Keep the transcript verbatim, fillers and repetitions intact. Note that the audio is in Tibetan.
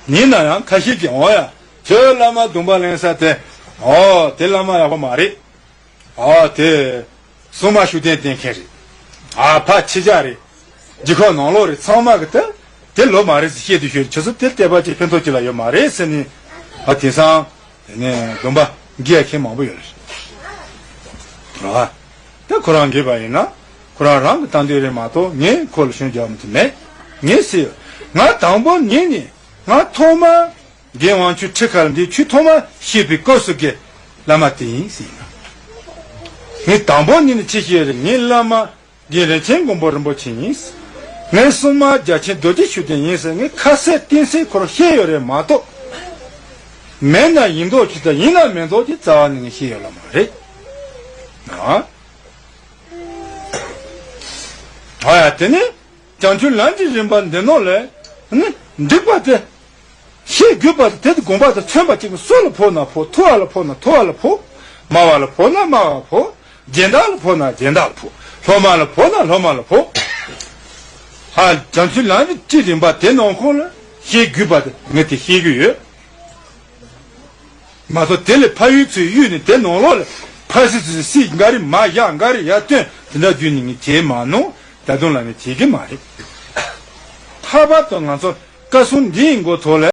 ཡིན་ན་ཡང་ཁ་ཤས་ཀྱིས་འོ་ཡ། ཁྱོད་བླ་མ་སྡོམ་པ་ལེན་ས་དེ། འོ་དེ་བླ་མ་ཡག་པོ་མ་རེད། འོ་དེ་སྲུང་མ་ཤུགས་ལྡན་བསྟེན་མཁན་རེད། ཨ་ཕ་ཕྱི་རྒྱལ་རེད། རྒྱུ་ཁོག་ནང་ལོགས་རེད། ཚང་མ་གི་དེ་དེ་ལོ་མ་རེད་ཟེར་བཤད་དུ་ཤོད། ཁྱོད་ཚོ་དེ་བལྟས་པ་ཅིག་ཕན་ཐོགས་ཅིག་ལ་ཡོད་མ་རེད་ཟེར་ནས། ཨ་དེང་སང་དེ་ནས་སྡོམ་པ་འགལ་མཁན་མང་པོ་ཡོད་རེད། རེད་བ། ད་ཁོ་རང་འགལ་བ་ཡིན་ན་ཁོ་རང་རང་གི་བཏང་འདོད་རེད་མ་གཏོགས། ངས་ཁོ་ལ་སྐྱོན་རྒྱག་མི་ཐུབ་མེད། ངས་ཟེར་ཡོད། ང་དང་པོ་ཉིད་ནས་ང་ཐོག་མ་རྒན་དབང་ཕྱུག་ཁྲི་ཁར་འདི་ཆོས་ཐོག་མ་བཤད་པའི་སྐབས་སུ་གི་བླ་མ་དེ་ཡིན་ཟེར་ཡིན་ན། ངས་དང་པོ་ཉིད་ནས་ཅི་ཤེས་རེད། ངའི་བླ་མ་རྒན་རིན་ཆེན་མགོན་པོ་རིན་པོ་ཆེ་ཡིན། ངའི་སྲུང་མ་རྒྱལ་ཆེན་རྡོ་རྗེ་ཤུགས་ལྡན་ཡིན་ཟེར་ངས་ཁ་གསལ་གཏིང་གསལ་ཁོ་རང་བཤད་ཡོད་རེད་མ་གཏོགས། མེད་ན་ཡིན་མདོག་ཅིག་དང་ཡིན་ན་མེད་མདོག་ཅིག་རྩ་བ་ནས་ངས་བཤད་ཡོད་ལ་མ་རེད། ཨ། ཨ་ཡ་དེ་ནི་བྱང་ཆུབ་ལམ་གྱི་རིམ་པ་འདི་ནང་ལས་ནི་འགྲིག་པ་དེ། ཤེས་དགོས་པ་དེ་དེ་དགོངས་པ་དེ་མཚོན་པ་གཅིག་གིས་སུ་ལ་ཕོག་ན་ཕོག། ཐུབ་པ་ལ་ཕོག་ན་ཐུབ་པ་ལ་ཕོག། སྨྲ་བ་ལ་ཕོག་ན་སྨྲ་བ་ལ་ཕོག། སྦྱིན་བདག་ལ་ཕོག་ན་སྦྱིན་བདག་ལ་ཕོག། སློབ་མ་ལ་ཕོག་ན་སློབ་མ་ལ་ཕོག། ཧ། བྱང་ཆུབ་ལམ་གྱི་རིམ་པ་དེ་ནང་ཁོངས་ལ་ཤེས་དགོས་པ་དེ་ངས་དེ་ཤེས་ཀྱི་ཡོད། མ་གཏོགས་དེ་ལས་ཕ་ཡུལ་ཚོའི་གཡུལ་ནས་དེ་ནང་ལོགས་ལ་ཕ་སི་ཚོའི་སྲིད་འགའ་རེ་མ་བཞག་འགའ་རེ་ཡར་བཏོན་དེ་འདྲ་བརྒྱུད་ནས་ངས་བྱས་མ་མྱོང་། ད་དུང་ལ་ངས་བྱེད་ཀྱི་མ་རེད། ལྷག་པར་དུ་ང་ཚོ་བཀའ་སྲུང་འདིའི་མགོ་ཐོག་ལ།